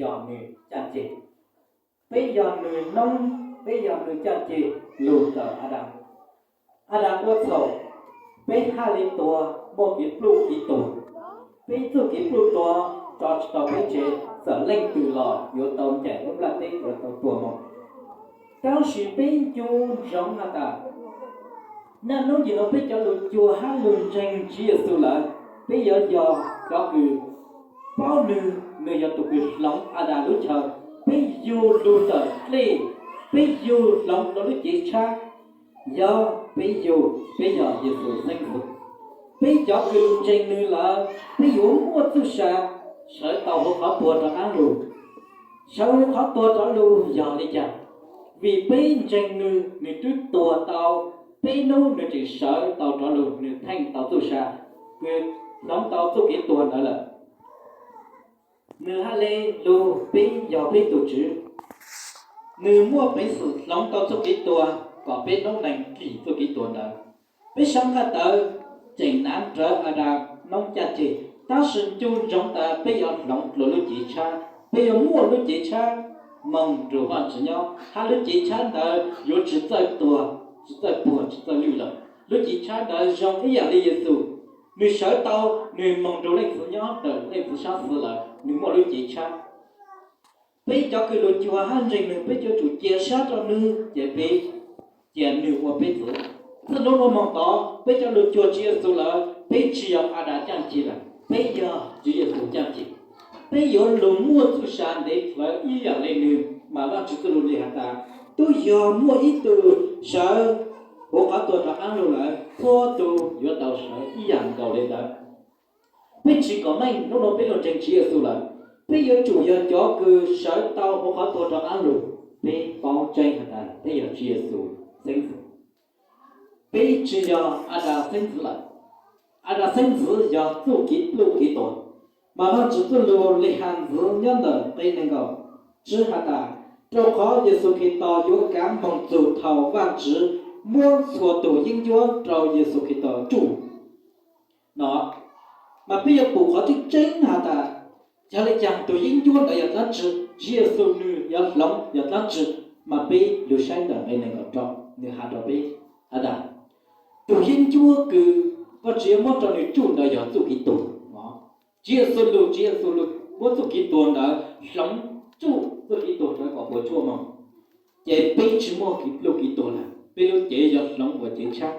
yog nws caj ces. Peb yog nws noob, peb yog nws caj ces lug ntawm Adas. Adas ua txhaum, peb haj li tuag muaj kev pluj kev tuag. Peb txuj kev pluj tuag tso tsis tau peb tseg, txawm leej twg los yuav tau ncaim lub nplaj teb yuav tau tuag mus. Tab sis peb ncu ntsoov has tas, niaj hnub nim no peb cov lus cuag hab lus ntseeg Tswv Yexus lawm, peb yuav yog cov kws paub nwg, nwg yog tug kws hloov Adas lub chaw. Peb yug lug ntawm dlej, peb yug hloov rua lub cev tshab, yog peb yug, peb yog Yexus xeeb ntxwv. Peb cov kws ntseeg nwg lawm, peb yuav muaj txuj sa sawv tau huv qhov tuag rov qaab lug. Sawv huv qhov tuag rov lug yog li cas? Vim peb ntseeg nwg, nwg twb tuag tau, peb nub nwg tseem sawv tau rov lug, nwg theej tau txuj sa kws hloov tau txuj kev tuag ntawd lawm. Nwg haj le lug peb yog peb tug Tswv. Nwg muaj peev xwm hloov tau txuj kev tuag kom peb noob neeg dlim txuj kev tuag ntawd. Peb sab nqaj tawv tseem nav rawv Adas noob caj ces, tab sis ncu ntsoov tas peb yuav hloov dlua lub cev tshab, peb yuav muaj lub cev tshab moog nrug Vaajtswv nyob, hab lub cev tshab ntawd yuav tsi txawj tuag, tsi txawj puag, tsi txawj lwj lawm. Lub cev tshab ntawd zoo ib yaam le Yexus, nwg sawv tau, nwg moog nrug Leej Txiv nyob ntawm Leej Txiv sab xwb lawm, nwg muaj lub cev tshab. Peb cov kws lug cuag hab ntseeg nwg, peb yuav tsum cia sab rua nwg ces peb cia nwg ua peb txwv. Txij nub nuav moog tod peb cov lug cuag Tswv Yexus lawm, peb tsi yog Adas caj ces lawm, peb yog Tswv Yexus caj ces. Peb yuav lug muaj txuj sa ntev dlhawv ib yaam le nwg, mas Vaajtswv txuj lug le has tas, tub yog muaj ib tug sawv huv qhov tuag rov qaab lug lawm, txhua tug yuav tau sawv ib yaam nkaus le ntawd. Peb tsi kom meej, nub nuav peb lug ntseeg Tswv Yexus lawm, peb yuav tsum yog cov kws sawv tau huv qhov tuag rov qaab lug. Peb paub tseeb has tas peb yog Tswv Yexus xeeb ntxwv, peb tsi yog Adas xeeb ntxwv lawm. Adas xeeb ntxwv yog txuj kev pluj kev tuag, mas Vaajtswv txuj lug le has ntxiv nyob ntawm nqe neeg nkaum tsib has tas, rua qhov Yexus Khetos yuav kaav moog txug thaus Vaajtswv muab txhua tug yeeb ncuab rua Yexus Khetos tsuj no. Mas peb yuav pum qhov tseeb tseeb has tas, yog le caag tug yeeb ncuab ntawd yog dlaab tsi, Tswv Yexus nwg yuav hloov yog dlaab tsi, mas peb lug saib ntawm nqe neeg nkaum rau, nwg has rua peb has tas, tug yeeb ncuab kws koj tsi yuav muab rua nwg tsuj ntawd yog txuj kev tuag. Tswv Yexus lug, Tswv Yexus lug muab txuj kev tuag ntawd hloov tsuj txuj kev tuag ntawd kom puas tsuaj moog, ces peb tsi muaj kev pluj kev tuag lawm, peb lub cev yuav hloov ua cev tshab.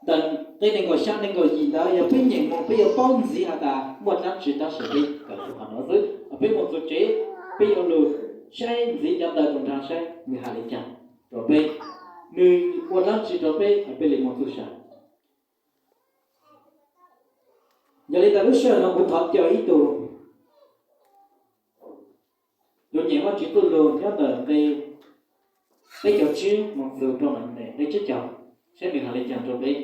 Ntawm nqe neeg nkaum xya neeg nkaum yim ntawd yog peb nyeem moog peb yuav paub ntxiv has tas muaj dlaab tsi, tab sis peb kawm txug qhov no xwb. Peb moog txug tsev, peb yuav lug saib ntxiv cov ntawv kuv nrug saib nwg has le caag rua peb, nwg ua dlaab tsi rua peb, peb le moog txuj sa. Yog li ntawd lub sij hawm no kuv thov caw ib tug lug nyeem Vaajtswv txuj lug nyob ntawm nqe peb caug tsib moog txug rua nqe tsib caug, saib nwg has le caag rua peb.